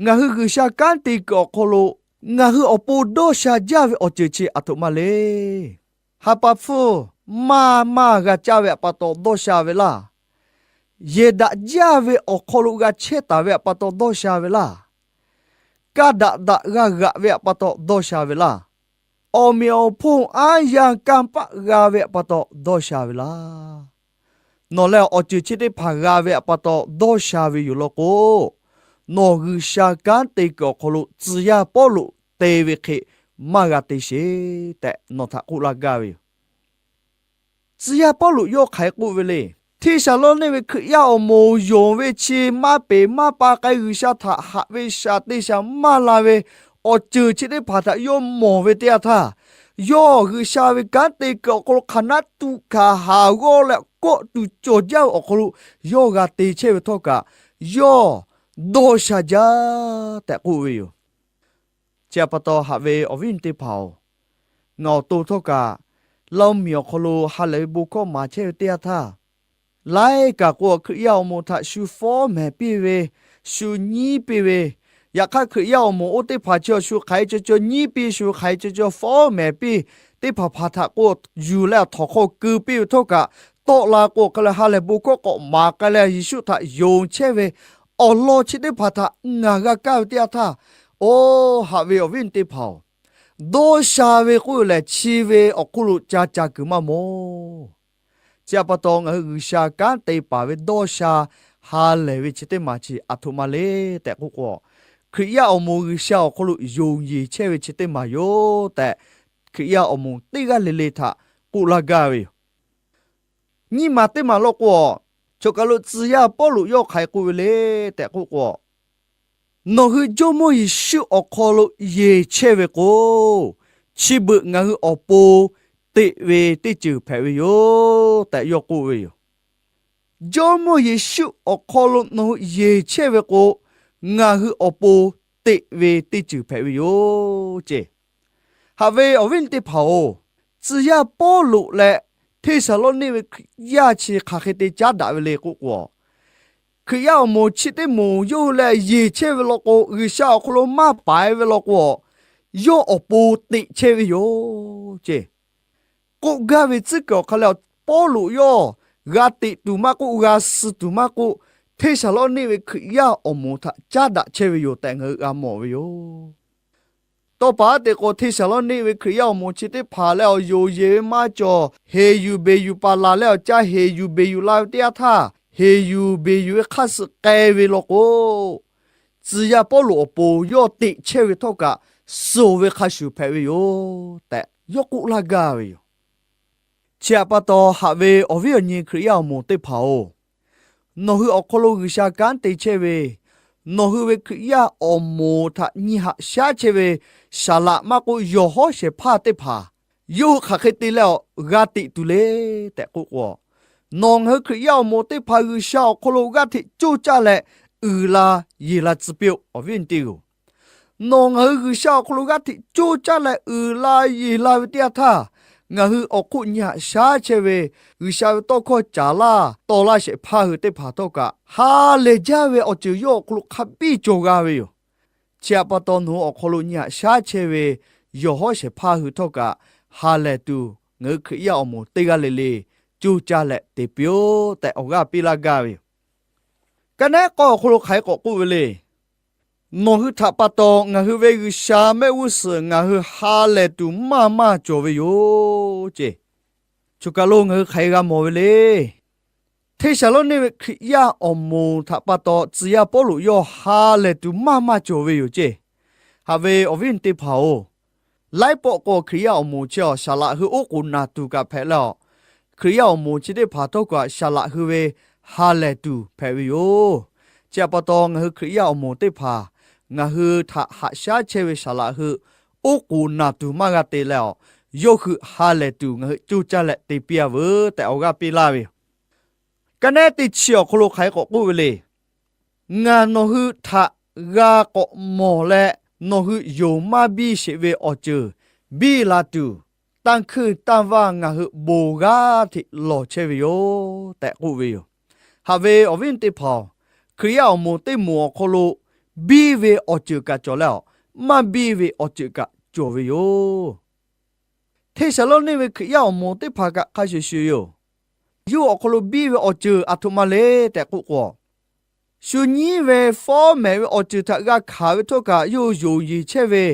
Ngaˬ hui G'uiˬsha kanˉ te kuiˬ awˬ hk'aw lo ngaˬ hui awˬ pon dawˇ sha jaˇ ve awˬ ceuˬ chi aˬ htoꞈ ma le. Ha pa hpfuhˇ maˇ maˇ g'a caˇ ve htaꞈ pa taw dawˇ sha ve laˇ. Yehˬ daꞈ jaˇ ve awˬ hk'aw lo g'a chehˇ taˍ ve htaꞈ pa taw dawˇ sha ve laˇ. Kaˇ daꞈ daꞈ g'a g'aꞈ ve htaꞈ pa taw dawˇ sha ve laˇ. Awˬ meꞈ awˬ hponˇ aˉ yanˇ kanˇ paˆ g'a ve htaꞈ pa taw dawˇ sha ve laˇ. Nawˬ leh awˬ ceuˬ chi teˇ hpaˍ g'a ve htaꞈ pa taw dawˇ sha ve yoˬ law k'o, nawˬ G'uiˬsha kanˉ te kuiˬ awˬ hk'aw lo tcuh yaˇ Pawˇluꞈ te ve hk'e maˇ g'a te sheˍ tehꞈ nawˬ htaꞈ k'oˆ laˇ gaˇ ve yoˬ. Tcuh yaˇ Pawˇluꞈ yawˇ hk'aˬ hk'e k'oˆ ve le. Htiˇ shaˍ lawˇ neˇ ve Hkriꞈ yaˇ awˬ moˍ yonˍ ve chi maˇ peˍ maˇ pa k'ai G'uiˬsha htaꞈ haꞈ ve shaˍ te shaˍ maˇ la ve awˬ ceuˬ chi teˇ hpaˍ htaꞈ yawˇ mawˬ ve teˇ yanˇ htaˇ, yawˇ G'uiˬsha ve kanˉ te kuiˬ awˬ hk'aw lo hk'aˬ naˆ tuꞈ hkanˍ haˍ g'awˇ leh kawˆ tuˬ cawˬ jaˇ ve awˬ hk'aw lo yawˇ g'a te chehˇ ve htawˇ kaꞈ, yawˇ dawˇ sha jaˇ tehꞈ k'oˆ ve yoˬ. Chi htaꞈ pa taw haꞈ ve awˬ viˉ awˬ nyi teˇ hpaˍ-oˬ, ngaˬ awˬ to htawˇ kaꞈ Laˇ oˇ miˬ awˬ hk'aw lo ha lehˬ ve bon hkawˇ maˍ chehˇ ve teˇ yanˇ htaˇ, laiˉ kaꞈ k'o Hkriꞈ yaˇ awˬ moˍ htaꞈ shu fawˉ mehˍ piˇ ve, shu nyiˉ piˇ ve, yaꞈ hk'aˇ Hkriꞈ yaˇ awˬ moˍ oˇ teˇ hpaˍ chi awˬ shu hk'aˬ hk'e ca ca nyiˉ piˇ, shu hk'aˬ hk'e ca ca fawˉ mehˍ piˇ, teˇ hpaˍ hpaˍ htaꞈ k'o yuˬ leh aˬ htawnˍ hk'aw keu piˇ ve htawˇ kaꞈ, tawˆ la k'o hk'a leh ha lehˬ bon hkawˇ k'awꞈ maˍ k'ai leh Yeˍsuˆ htaꞈ yonˍ chehˇ ve awˬ lawn chi teˇ hpaˍ htaꞈ ngaˬ g'a kaˇ ve teˇ yanˇ htaˇ, oˇ haꞈ ve awˬ viˉ awˬ nyi teˇ hpaˍ-oˬ, dawˇ sha ve k'oˆ lehˬ chi ve awˬ hk'oˆ lo ca ca kuiˬ maˇ mawˬ. Chi htaꞈ pa taw ngaˬ hui G'uiˬsha kanˉ te paˍ ve dawˇ sha ha lehˬ ve chi teˇ maˬ chi aˬ htoꞈ ma le tehꞈ k'oˆ k'o, Hkriꞈ yaˇ awˬ moˍ G'uiˬsha awˬ hk'aw lo yonˍ yeˬ chehˇ ve chi teˇ maˬ yoˬ tehꞈ, Hkriꞈ yaˇ awˬ moˍ teˇ g'aˇ le le htaꞈ k'oˆ laˇ gaˇ ve yoˬ. Nyiˇ maˬ teˇ maˬ law k'o, choˬ kaˬ lo tcuh yaˇ Pawˇluꞈ yawˇ hk'aˬ hk'e k'oˆ ve le tehꞈ k'oˆ k'o, nawˬ hui Jawˇmawˇ Yeˍsuˆ awˬ hk'aw lo yeˬ chehˇ ve k'o, chi beuꞈ ngaˬ hui awˬ pon teꞈ ve teˇ ceuˬ hpehꞈ ve yoˬ tehꞈ yawˇ k'oˆ ve yoˬ. Jawˇmawˇ Yeˍsuˆ awˬ hk'aw lo nawˬ hui yeˬ chehˇ ve k'o, ngaˬ hui awˬ pon teꞈ ve teˇ ceuˬ hpehꞈ ve yoˬ ce. Haꞈ ve awˬ viˉ awˬ nyi teˇ hpaˍ-oˬ, tcuh yaˇ Pawˇluꞈ leh Hteˇsaˍlawˇniˆ ve Hkriꞈ yaˇ chi hk'aˬ hk'e te caˉ daꞈ ve le k'oˆ k'o, Hkriꞈ yaˇ awˬ moˍ chi teˇ moˍ yawˇ hui leh yeˬ chehˇ ve law k'o, G'uiˬsha awˬ hk'aw lo maˇ paiˍ ve law k'o, yawˇ awˬ pon teꞈ chehˇ ve yoˬ ce. K'oˆ gaˇ ve tcuhˉ kuiˬ awˬ hk'a leh, Pawˇluꞈ yawˇ g'a teꞈ tuˬ maˇ k'oˆ, g'a suh tuˬ maˇ k'oˆ, Hteˇsaˍlawˇniˆ ve Hkriꞈ yaˇ awˬ moˍ htaꞈ caˉ daꞈ chehˇ ve yoˬ tehꞈ ngaˬ hui g'a mawˬ ve yoˬ. Tawˇ paˍ aˉ te k'o, Hteˇsaˍlawˇniˆ ve Hkriꞈ yaˇ awˬ moˍ chi teˇ hpaˍ leh awˬ yonˍ yeˬ ve maˇ cawˬ, heˍ yuˬ beˬ yuˬ paˍ laˬ leh awˬ caˇ heˍ yuˬ beˬ yuˬ la ve teˇ yanˇ htaˇ, heˍ yuˬ beˬ yuˬ ve hk'aˇ suh k'ai ve law k'o, tcuh yaˇ Pawˇluꞈ awˬ pon yawˇ teꞈ chehˇ ve htawˇ kaꞈ, suhˍ ve hk'a shuˍ hpehꞈ ve yoˬ tehꞈ yawˇ k'oˆ laˇ gaˇ ve yoˬ. Chi htaꞈ pa taw, haꞈ ve awˬ viˉ awˬ nyi Hkriꞈ yaˇ awˬ moˍ teˇ hpaˍ-oˬ, nawˬ hui awˬ hk'aw lo G'uiˬsha kanˉ te chehˇ ve, nawˬ hui ve Hkriꞈ yaˇ awˬ moˍ htaꞈ nyi haꞈ shaˉ chehˇ ve Saˍ laꞈ maˇ k'oˆ, yawˬ hawˉ shehˍ hpaˇ teˇ hpaˍ yawˇ hui hk'aˬ hk'e te leh awˬ g'a teꞈ tuˬ le tehꞈ k'oˆ k'o, nawˬ ngaˬ hui Hkriꞈ yaˇ awˬ moˍ teˇ hpaˍ G'uiˬsha awˬ hk'aw lo g'aˇ hteꞈ coˇ caˇ leh uiˍ la yeˬ la tcuh piˇ-oˆ, awˬ viˉ awˬ nyi teˇ hpaˍ-oˬ. Nawˬ ngaˬ hui G'uiˬsha awˬ hk'aw lo g'aˇ hteꞈ coˇ caˇ leh uiˍ la yeˬ la ve teˇ yanˇ htaˇ, ngaˬ hui awˬ hk'oˆ nyi haꞈ shaˉ chehˇ ve, G'uiˬsha ve tawˇ hkawˇ caˍ laˇ taw laˇ shehˍ hpaˇ hui teˇ hpaˍ htawˇ kaꞈ, ha lehˬ jaˇ ve awˬ ceuˬ yawˇ awˬ hk'aw lo hk'a biˇ cawˬ g'a ve yoˬ. Chi htaꞈ pa taw, nawˬ hui awˬ hk'aw lo nyi haꞈ shaˉ chehˇ ve yawˬ hawˉ shehˍ hpaˇ hui htawˇ kaꞈ, ha lehˬ tuˬ ngaˬ hui Hkriꞈ yaˇ awˬ moˍ teˇ g'aˇ le le coˇ caˇ leh te piˇ-oˆ tehꞈ awˬ g'aˇ piˇ laˇ gaˇ ve yoˬ. Ka naˉ k'awˇ awˬ hk'aw lo hk'aˬ hk'e k'awꞈ k'oˆ ve le. Nawˬ hui htaꞈ pa taw ngaˬ hui ve G'uiˬsha mehˆ g'uˇ suhˍ ngaˬ hui ha lehˬ tuˬ maˇ maˇ cawˬ ve yoˬ ce. Choˬ kaˬ lo ngaˬ hui hk'aˬ hk'e g'a mawˬ ve le. Hteˇsaˍlawˇniˆ ve Hkriꞈ yaˇ awˬ moˍ htaꞈ pa taw tcuh yaˇ Pawˇluꞈ yawˇ ha lehˬ tuˬ maˇ maˇ cawˬ ve yoˬ ce. Haꞈ ve awˬ viˉ awˬ nyi teˇ hpaˍ-oˬ, laiˉ pawˆ k'o Hkriꞈ yaˇ awˬ moˍ chi awˬ saˍ laꞈ hui oˉ k'oˍ naˬ tuˬ kaꞈ hpehꞈ leh awˬ, Hkriꞈ yaˇ awˬ moˍ chi teˇ hpaˍ htawˇ kaꞈ saˍ laꞈ hui ve ha lehˬ tuˬ hpehꞈ ve yoˬ. Chi htaꞈ pa taw, ngaˬ hui Hkriꞈ yaˇ awˬ moˍ teˇ hpaˍ ngaˬ hui htaꞈ haꞈ shaˉ chehˇ ve saˍ laꞈ hui oˉ k'oˍ naˬ tuˬ maˇ g'a te leh awˬ, yawˇ hui ha lehˬ tuˬ ngaˬ hui coˇ caˇ leh te piˇ-a veuˬ tehꞈ awˬ g'aˇ piˇ laˇ ve yoˬ. Ka naˉ teˇ chi awˬ hk'aw lo hk'aˬ hk'e k'awꞈ k'oˆ ve le. Ngaˬ nawˬ hui htaꞈ g'a k'awꞈ mawˬ leh, nawˬ hui yonˍ maˇ biˇ sheˍ ve awˬ ceuˬ biˇ la tuˬ, tanˇ hkuinˇ tanˇ vanˇ ngaˬ hui bon g'aˇ hteꞈ lawˬ chehˇ ve yoˬ tehꞈ k'oˆ ve yoˬ. Haꞈ ve awˬ viˉ teˇ hpaˍ-oˬ, Hkriꞈ yaˇ awˬ moˍ teˇ moˍ awˬ hk'aw lo biˇ ve awˬ ceuˬ kaꞈ cawˬ leh awˬ, maˇ biˇ ve awˬ ceuˬ kaꞈ cawˬ ve yoˬ. Hteˇsaˍlawˇniˆ ve Hkriꞈ yaˇ awˬ moˍ teˇ hpaˍ kaꞈ hk'a shuˍ shuˍ yoˬ. Yawˇ hui awˬ hk'aw lo biˇ ve awˬ ceuˬ aˬ htoꞈ ma le tehꞈ k'oˆ k'o, shu nyiˉ ve fawˉ mehˍ ve awˬ ceuˬ htaꞈ g'a hkanˍ ve htawˇ kaꞈ yawˇ hui yonˍ yeˬ chehˇ ve,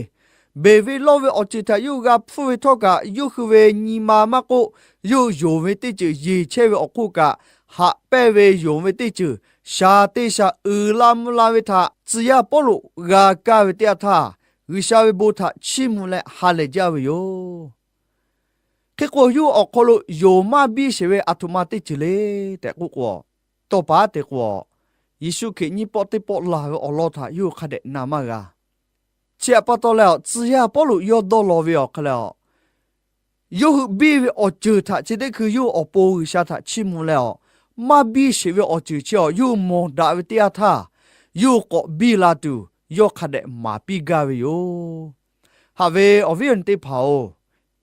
beˬ ve lawˇ ve awˬ ceuˬ htaꞈ yawˇ hui g'a hpfuhˇ ve htawˇ kaꞈ yawˇ hui ve nyi ma maˇ k'oˆ, yawˇ hui yonˍ ve teˇ ceuˬ yeˬ chehˇ ve awˬ hk'oˆ kaꞈ, haꞈ pehnˇ ve yonˍ ve teˇ ceuˬ, shaˍ te shaˍ uiˍ la mvuh la ve htaꞈ tcuh yaˇ Pawˇluꞈ g'a kaˇ ve teˇ yanˇ htaˇ, G'uiˬsha ve bon htaꞈ chiˇ mvuh leh ha lehˬ jaˇ ve yoˬ. Hk'e k'o, yawˇ hui awˬ hk'aw lo yonˍ maˇ biˇ sheˍ ve aˬ htoꞈ ma teˇ ceuˬ le tehꞈ k'oˆ k'o, tawˇ paˍ te k'o, Yeˍsuˆ Hkriꞈ nyiˇ pawˆ teˇ pawˆ laˬ ve awˬ lawn htaꞈ yawˇ hui hk'a dehꞈ na maˇ g'a. Chi htaꞈ pa taw leh, tcuh yaˇ Pawˇluꞈ yawˇ dawˇ law ve awˬ hk'aw lo, yawˇ hui biˇ ve awˬ ceuˬ htaꞈ chi teˇ hkui yawˇ hui awˬ pon G'uiˬsha htaꞈ chiˇ mvuh leh, maˇ biˇ sheˍ ve awˬ ceuˬ chi awˬ yawˇ hui mawˬ daꞈ ve teˇ yanˇ htaˇ, yawˇ hui k'awꞈ biˇ la tuˬ yawˇ hk'a dehꞈ maˍ piˇ gaˇ ve yoˬ. Haꞈ ve awˬ viˉ awˬ nyi teˇ hpaˍ-oˬ,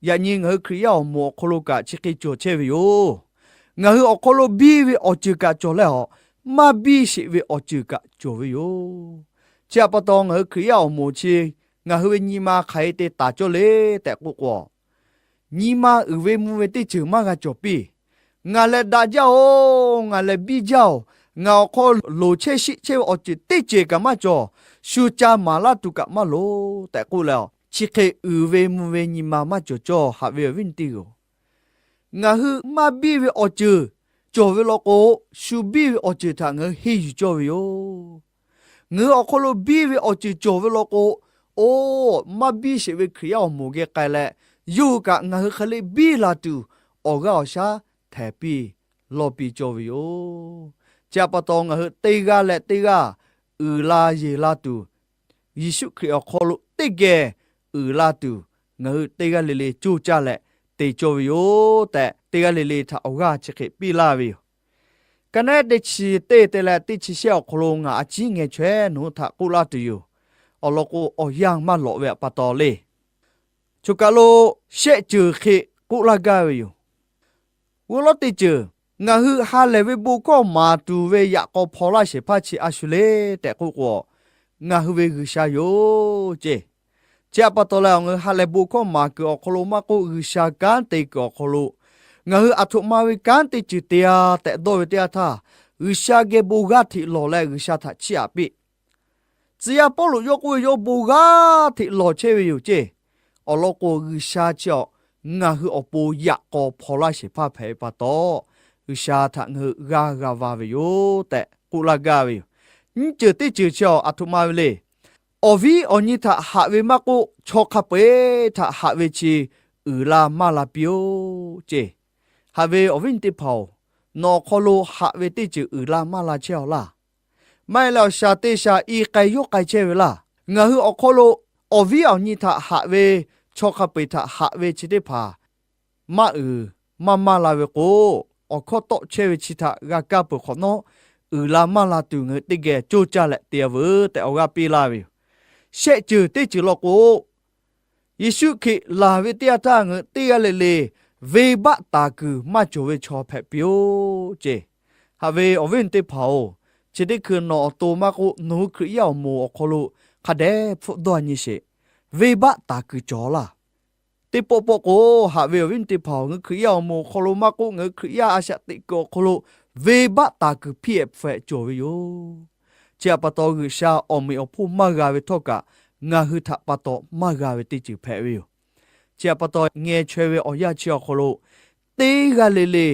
yaꞈ nyi ngaˬ hui Hkriꞈ yaˇ awˬ moˍ awˬ hk'aw lo kaꞈ chi hk'e cawˬ chehˇ ve yoˬ. Ngaˬ hui awˬ hk'aw lo biˇ ve awˬ ceuˬ kaꞈ cawˬ leh, maˇ biˇ sheˍ ve awˬ ceuˬ kaꞈ cawˬ ve yoˬ. Chi htaꞈ pa taw, ngaˬ hui Hkriꞈ yaˇ awˬ moˍ chi ngaˬ hui ve nyi ma hk'aˬ hk'e te taˍ cawˇ le tehꞈ k'oˆ k'o, nyi ma uiˍ ve mvuh ve teˇ ceuˬ maˇ g'a cawˬ piˇ. Ngaˬ leh daꞈ jaˇ-oˬ, ngaˬ leh biˇ jaˇ-oˬ, ngaˬ awˬ hk'aw loˍ chehˇ shiˆ chehˇ ve awˬ ceuˬ teˇ ceuˬ kaꞈ maˇ cawˬ, shu ca maˍ laˇ tuˬ kaꞈ maˇ loˍ tehꞈ k'oˆ leh, chi hk'e uiˍ ve mvuh ve nyi ma maˇ cawˬ cawˇ. Haꞈ ve awˬ viˉ awˬ nyi teˇ hpaˍ-oˬ, ngaˬ hui maˇ biˇ ve awˬ ceuˬ cawˬ ve law k'o, shu biˇ ve awˬ ceuˬ htaꞈ ngaˬ hui henˇ yuˬ cawˇ ve yoˬ. Ngaˬ hui awˬ hk'aw lo biˇ ve awˬ ceuˬ cawˬ ve law k'o, oˇ, maˇ biˇ sheˍ ve Hkriꞈ yaˇ awˬ moˍ geh k'ai leh, yawˇ hui kaꞈ ngaˬ hui hk'e le biˇ la tuˬ awˬ g'aˇ awˬ shaˉ htehˍ piˇ lawˇ piˇ cawˇ ve yoˬ. Chi htaꞈ pa taw, ngaˬ hui teˇ g'aˇ leh teˇ g'aˇ uiˍ la yeˬ la tuˬ, Yeˍsuˆ Hkriꞈ awˬ hk'aw lo teˇ geh uiˍ la tuˬ, ngaˬ hui teˇ g'aˇ le le coˇ caˇ leh te cawˇ ve yoˬ tehꞈ, teˇ g'aˇ le le htaꞈ awˬ g'aˇ chi hk'e piˇ laˇ ve yoˬ. Ka naˉ teˇ chi teˇ te leh teˇ chi shehˆ awˬ hk'aw lo ngaˬ a ciˉ ngeh chaweh nawˬ hui htaꞈ k'oˆ laˇ tuˬ yoˬ. Awˬ lawn k'o, awˬ yanˇ maˇ lawꞈ ve htaꞈ pa taw le, choˬ kaˬ lo shehˆ ceuˬ hk'e k'oˆ laˇ gaˇ ve yoˬ. G'uˇ lawˉ teˇ ceuˬ, ngaˬ hui ha lehˬ ve bon hkawˇ maˍ tuˬ ve yaꞈ k'aw hpaw laˇ shehˍ hpaˇ chi a shu le tehꞈ k'oˆ k'o, ngaˬ hui ve G'uiˬsha yoˬ ceˇ. Chi htaꞈ pa taw leh, ngaˬ hui ha lehˬ bon hkawˇ maˍ kuiˬ awˬ hk'aw lo maˇ k'oˆ, G'uiˬsha kanˉ te kuiˬ awˬ hk'aw lo ngaˬ hui aˬ htoꞈ ma ve kanˉ teˇ ceuˬ te-a tehꞈ dawˇ ve teˇ yanˇ htaˇ, G'uiˬsha geh bon g'aˇ hteꞈ lawˬ leh G'uiˬsha htaꞈ chiˇ aꞈ piˇ. Tcuh yaˇ Pawˇluꞈ yawˇ k'oˆ ve, yawˇ bon g'aˇ hteꞈ lawˬ chehˇ ve yoˬ ceˇ. Awˬ lawn k'o, G'uiˬsha chi awˬ ngaˬ hui awˬ pon yaꞈ k'aw hpaw laˇ shehˍ hpaˇ hpehꞈ ve pa taw, G'uiˬsha htaꞈ ngaˬ hui g'a g'a va ve yoˬ tehꞈ k'oˆ laˇ gaˇ ve yoˬ. Nyiˇ ceuˬ teˇ ceuˬ chi awˬ aˬ htoꞈ ma ve le. Awˬ viˉ awˬ nyi htaꞈ haꞈ ve maˇ k'oˆ, chaw hk'a peu-eˬ htaꞈ haꞈ ve chi uiˍ la maˇ la piˇ-oˆ ceˇ. Haꞈ ve awˬ viˉ awˬ nyi teˇ hpaˍ-oˬ, nawˬ awˬ hk'aw lo haꞈ ve teˇ ceuˬ uiˍ la maˇ la chehˇ-aw laˇ. Maˇ heˆ leh, awˬ shaˍ teˇ shaˍ i k'ai yawˇ k'ai chehˇ ve laˇ. Ngaˬ hui awˬ hk'aw lo awˬ viˉ awˬ nyi htaꞈ haꞈ ve, chaw hk'a peu-eˬ htaꞈ haꞈ ve chi teˇ hpaˍ maˇ uiˍ maˇ maˇ la ve k'o, awˬ hkawˇ tawˆ chehˇ ve chi htaꞈ g'a kaˇ peuˬ hk'awꞈ nawˉ, uiˍ la maˇ la tuˬ ngaˬ hui teˇ geh coˇ caˇ leh te-a veuˬ tehꞈ awˬ g'aˇ piˇ laˇ ve yoˬ. Shehˆ ceuˬ teˇ ceuˬ law k'o, Yeˍsuˆ Hkriꞈ laˬ ve teˇ yanˇ htaˇ ngaˬ hui teˇ g'aˇ le le venˇbaˆ taˍ kuiˬ maˇ cawˬ ve chaw hpehꞈ piˇ-oˆ ceˇ. Haꞈ ve awˬ viˉ awˬ nyi teˇ hpaˍ-oˬ, chi teˇ hkui nawˬ awˬ to maˇ k'oˆ, nawˬ hui Hkriꞈ yaˇ awˬ moˍ awˬ hk'aw lo hk'a dehꞈ hpfuhˆ dawˇ nyi sheˍ. Venˇbaˆ taˍ kuiˬ cawˬ laˇ. Teˇ pawˆ pawˆ k'o, haꞈ ve awˬ viˉ awˬ nyi teˇ hpaˍ-oˬ, ngaˬ hui Hkriꞈ yaˇ awˬ moˍ awˬ hk'aw lo maˇ k'oˆ, ngaˬ hui Hkriꞈ yaˇ a shaꞈ teꞈ kuiˬ awˬ hk'aw lo venˇbaˆ taˍ kuiˬ hpiˇ-ehˍ hpfuhˆ-ehˍ cawˬ ve yoˬ. Chi htaꞈ pa taw, G'uiˬsha awˬ meꞈ awˬ hponˇ maˇ g'a ve htawˇ kaꞈ, ngaˬ hui htaꞈ pa taw maˇ g'a ve teˇ ceuˬ hpehꞈ ve yoˬ. Chi htaꞈ pa taw, ngeh chaweh ve awˬ yanˇ chi awˬ hk'aw lo teˇ g'aˇ le le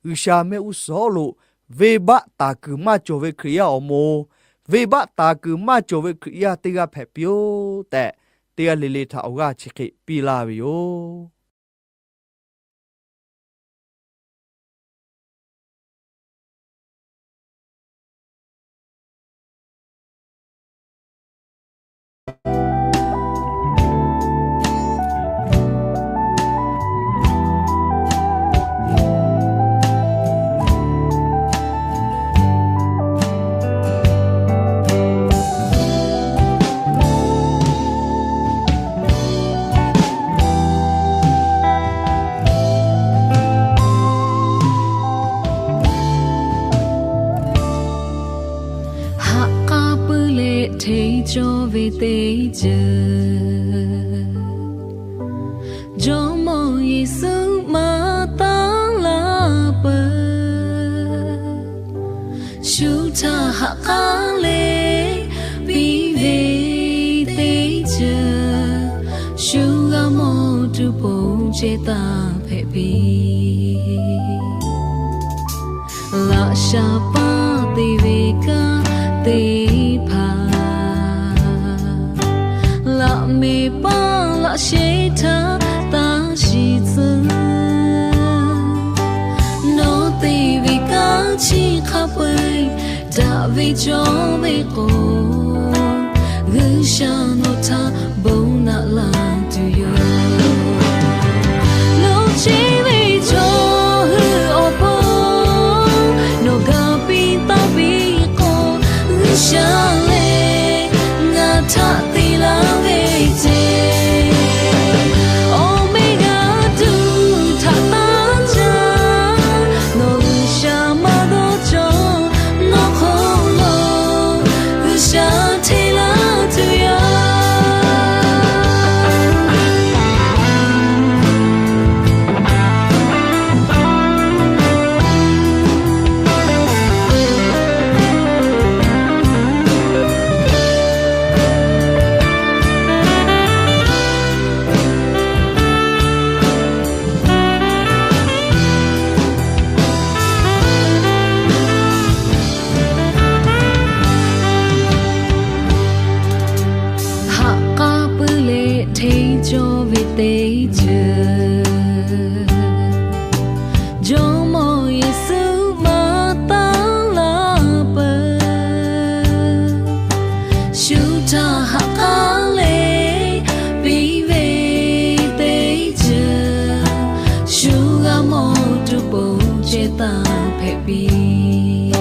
G'uiˬsha mehˆ g'uˇ suhˍ lo venˇbaˆ taˍ kuiˬ maˇ cawˬ ve Hkriꞈ yaˇ awˬ moˍ, venˇbaˆ taˍ kuiˬ maˇ cawˬ ve Hkriꞈ yaˇ teˇ g'aˇ hpehꞈ piˇ-oˆ tehꞈ, teˇ g'aˇ le le htaꞈ awˬ g'aˇ chi hk'e piˇ laˇ ve yoˬ. Haꞈ k'a puiˉ leh hteˇ cawˇ ve teˇ ceuˬ, Jawˇmawˇ Yeˍsuˆ maˇ taˉ laˇ peuˬ. Shu htaˇ haꞈ k'aˉ leh piˇ ve teˇ ceuˬ, shu g'a mawˬ tuˬ pon ceh taˇ hpehꞈ piˇ la. G'uiˬsha paˇ te ve kanˉ teˇ hpaˍ, laꞈ mehˍ paˇ laꞈ shehˇ htaˇ taˇ shiˍ tcuh. Nawˬ te ve kanˉ chi hk'a peu-eˬ daꞈ ve cawˇ ve k'o, G'uiˬsha nawˬ htaꞈ bon naꞈ la tuˬ yoˬ. Lo cheˇ ve chaw hui awˬ pon nawˬ ga piˇ taˍ piˇ k'o, G'uiˬsha lehˬ ngaˬ htaꞈ te laˇ ve ceˇ. Awˬ meˇ g'a tuˬ htaꞈ taˇ caˇ, nawˬ G'uiˬsha maˇ dawˇ cawˬ. Nawˬ hk'aw lo G'uiˬsha hteˇ laˇ tuˬ yoˬ. Haꞈ k'aˉ puiˉ leh hteˇ cawˇ ve teˇ ceuˬ, Jawˇmawˇ Yeˍsuˆ maˇ taˍ laˇ peuˬ. Shu htaˇ haꞈ k'aˉ leh piˇ ve teˇ ceuˬ, shu g'a mawˬ tuˬ pon ceh taˇ hpehꞈ piˇ.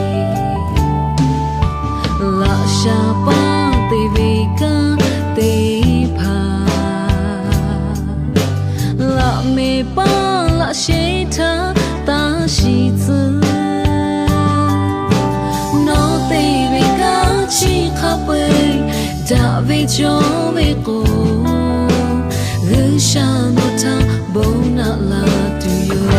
Laꞈ sha paˇ te ve kanˉ teˇ hpaˍ, laꞈ mehˍ paˇ laꞈ shehˇ htaˇ taˇ shiˍ tcuh. Nawˬ te ve kanˉ chi hk'a peu-eˬ daꞈ ve cawˇ ve k'o, G'uiˬsha nawˬ htaꞈ bon naꞈ la tuˬ yoˬ.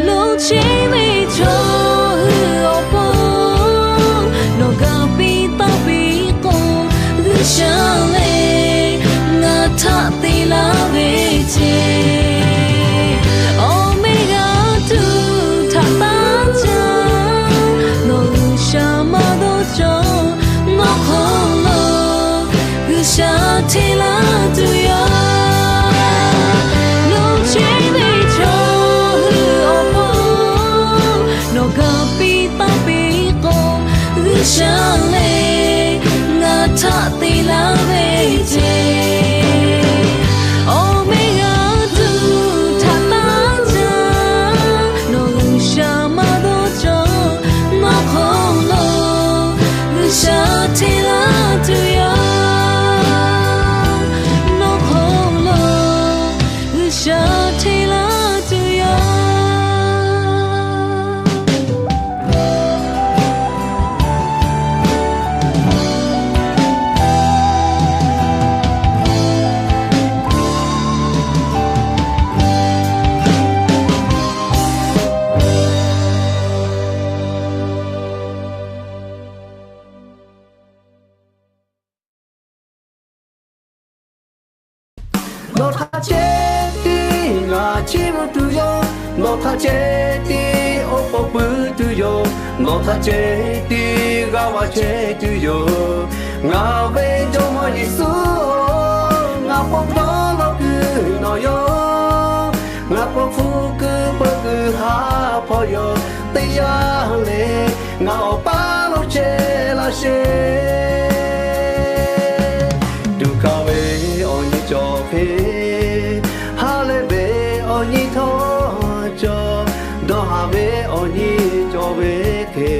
Lo cheˇ ve chaw hui awˬ pon nawˬ ga piˇ taˍ piˇ k'o, G'uiˬsha lehˬ ngaˬ htaꞈ te laˇ ve ceˇ. Awˬ meˇ g'a tuˬ htaꞈ taˇ caˇ, nawˬ G'uiˬsha maˇ dawˇ cawˬ. Nawˬ hk'aw lo G'uiˬsha hteˇ laˇ tuˬ yoˬ. Lo cheˇ ve chaw hui awˬ pon nawˬ ga piˇ taˍ piˇ k'o, G'uiˬsha lehˬ ngaˬ htaꞈ te laˇ ve ceˇ. Awˬ meˇ g'a tuˬ htaꞈ taˇ caˇ, nawˬ G'uiˬsha maˇ dawˇ cawˬ. Nawˬ hk'aw lo G'uiˬsha hteˇ laˇ tuˬ yoˬ. Nawˬ hk'aw lo G'uiˬsha hteˇ laˇ tuˬ yoˬ. Nawˬ htaꞈ ceh tiˉ ngaˬ chiˇ mvuh tuˬ yoˬ. Nawˬ htaꞈ ceh tiˉ oˉ k'oˍ pui tuˬ yoˬ. Nawˬ htaꞈ ceh tiˉ g'aˇ va chehˇ tuˬ yoˬ. Ngaˬ ve Jawˇmawˇ Yeˍsuˆ-oˬ, ngaˬ pon dawˇ law kuiˬ nawˬ yoˬ. Ngaˬ pon hpu kuiˬ peuˬ kuiˬ haˉ hpawˇ yoˬ. Teˇ yanˇ lehˬ ngaˬ awˬ paˇ lo chehˇ laˇ sheˍ. Tuꞈ kaˍ ve awˬ nyi cawˬ hk'e, ha lehˬ ve awˬ nyi htawˇ cawˬ. Dawˇ haˍ ve awˬ nyi cawˬ ve hk'e,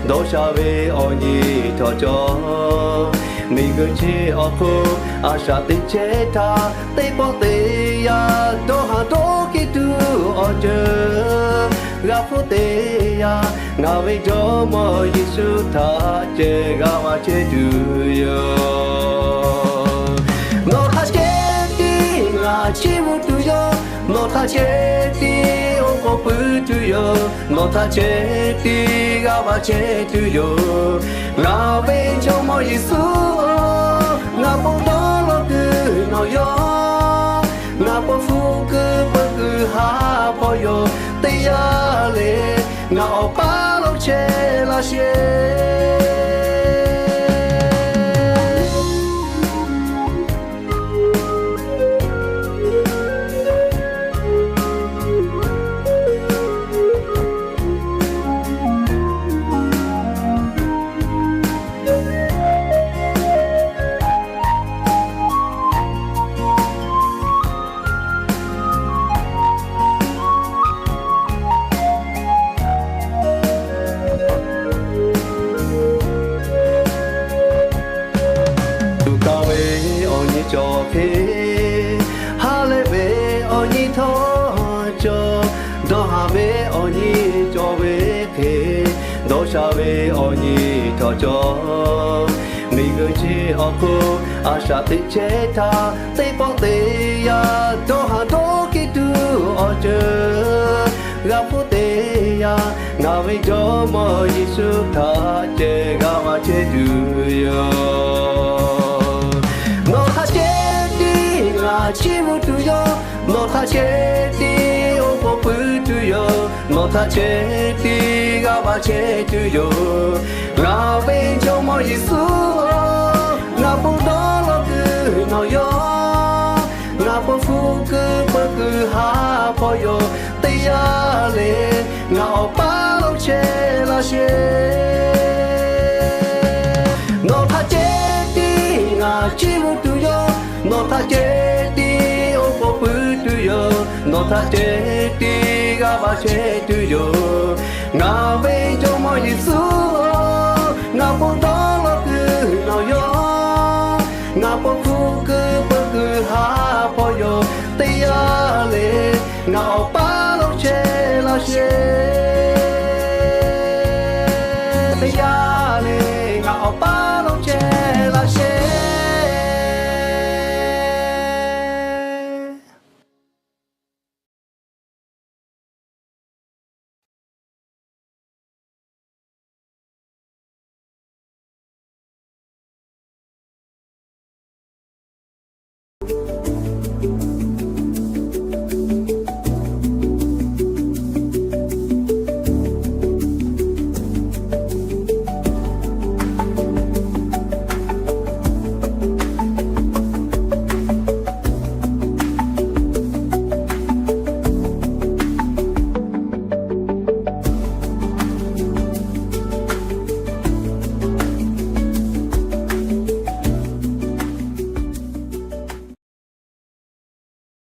dawˇ sha ve awˬ nyi htawˇ cawˬ. Miˬguiˬ chi awˬ hk'oˆ a shaꞈ teꞈ chehˇ htaˇ, teˇ pawˆ teˇ yanˇ dawˇ haˍ dawˇ hkiˇ tuˬ awˬ ceuˬ g'a hpuˇ teˇ yanˇ, ngaˬ ve Jawˇmawˇ Yeˍsuˆ htaꞈ ceh g'aˇ va chehˇ tuˬ yoˬ. Nawˬ htaꞈ ceh tiˉ ngaˬ chiˇ mvuh tuˬ yoˬ. Nawˬ htaꞈ ceh tiˉ oˉ k'oˍ pui tuˬ yoˬ. Nawˬ htaꞈ ceh tiˉ g'aˇ va chehˇ tuˬ yoˬ. Ngaˬ ve Jawˇmawˇ Yeˍsuˆ-oˬ, ngaˬ pon dawˇ law kuiˬ nawˬ yoˬ. Ngaˬ pon hpu kuiˬ peuˬ kuiˬ haˉ hpawˇ yoˬ. Teˇ yanˇ lehˬ Ngaˬ awˬ paˇ lo chehˇ laˇ sheˍ. Tuꞈ kaˍ ve awˬ nyi cawˬ hk'e, ha lehˬ ve awˬ nyi htawˇ cawˬ, dawˇ haˍ ve awˬ nyi cawˬ ve hk'e, dawˇ sha ve awˬ nyi htawˇ cawˬ. Miˬguiˬ chi awˬ hk'oˆ a shaꞈ teꞈ chehˇ htaˇ, teˇ pawˆ teˇ yanˇ dawˇ haˍ dawˇ kiˇ tuˬ awˬ ceuˬ g'a hpuˇ teˇ yanˇ, ngaˬ ve Jawˇmawˇ Yeˍsuˆ htaꞈ ceh g'a va chehˇ tuˬ yoˬ. Nawˬ htaꞈ ceh tiˉ ngaˬ chiˇ mvuh tuˬ yoˬ. Nawˬ htaꞈ ceh tiˉ oˇ hk'aw puiˉ tuˬ yoˬ. Nawˬ htaꞈ ceh tiˉ g'a va chehˇ tuˬ yoˬ. Ngaˬ ve Jawˇmawˇ Yeˍsuˆ-oˬ, ngaˬ bon dawˇ law kuiˬ nawˬ yoˬ. Ngaˬ bon hpu kuiˬ peuˬ kuiˬ ha hpawˇ yoˬ. Teˇ yanˇ le ngaˬ awˬ paˇ lo chehˇ laˇ sheˍ. Nawˬ htaꞈ ceh tiˉ ngaˬ chiˇ mvuh tuˬ yoˬ. Nawˬ htaꞈ ceh tiˉ oˇ hk'aw puiˉ tuˬ yoˬ. Nawˬ htaꞈ ceh tiˉ g'a va chehˇ tuˬ yoˬ. Ngaˬ ve Jawˇmawˇ Yeˍsuˆ-oˬ, ngaˬ bon dawˇ law kuiˬ nawˬ yoˬ. Ngaˬ bon hpu kuiˬ peuˬ kuiˬ ha hpawˇ yoˬ. Teˇ yanˇ le ngaˬ awˬ paˇ lo chehˇ laˇ sheˍ. Teˇ yanˇ le ngaˬ awˬ paˇ lo chehˇ laˇ sheˍ.